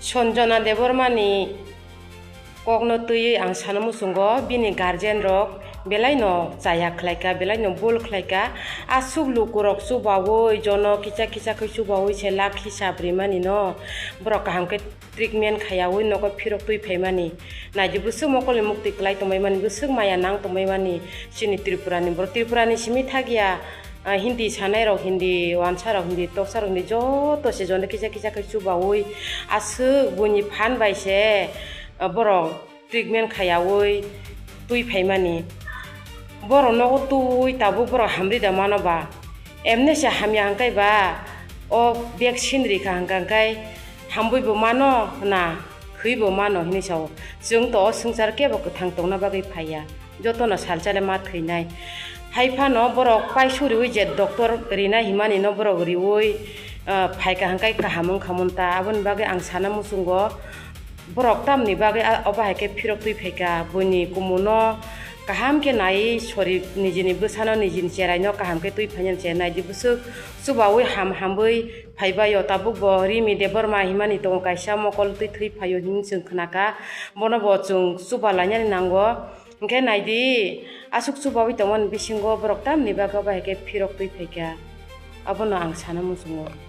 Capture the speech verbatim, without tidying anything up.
Sanjana Debbarmani kokno twiwi ang sana muchungo, bini guardian rok belaino chaya khlaika, belaino bul khlaika. Aswk lukurok chubawi, jono kisa kisa khe chubawi se lakh hisab rimani no, borok kaham khe treatment khaiyawi nogo phirok twi phaimani. Naidi bwswk mokolni muktwi kwlai tongbaimani, bwswk maya nang tongbaimani chini Tripurani borok. Tripurani simi thakya, ah, Hindi sanairok, Hindi wansarok, Hindi toksarok, Hindi joto se jono kisa kisa khe chubawi aswk buini phan bai se, ah, borok treatment khaiyawi twi phaimani. Borok nogo twiwi tabuk borok hamri da mano ba? Emne se hamya hwnkhe ba o vaccine rikha hwnkha hwnkhe hamwi bo mano na thwi bo mano hinwi sao. Chwng to o swngchar kebo kwthang tongna bagwi phaiya. Jotono salsa le ma thwinai. Hai phano borok paisuk riwi je doctor rinai himani no borok riwi, ah, phaika hwnkhe kaham wngkha mun ta. Aboni bagwi ang sana muchungo borok tamni bagwi a-, obo hai khe phirok twi phaika, buini kumuno kaham khe nai sori, nijini bwsano, nijini cheraino kaham khe twi phainani se naidi bwswk chubawi ham hamwi phaibaio. Tabuk bo Rimi Debbarma himani tongo kaisa mokol twi thwi phaio hinwi chwng khnakha, bono bo chwng chuba lainani nango. Hwnkhe naidi, aswk chubawi tongmani bisingo borok tamni bagwi obo hai khe phirok twi phaikha, abono ang sana muchungo.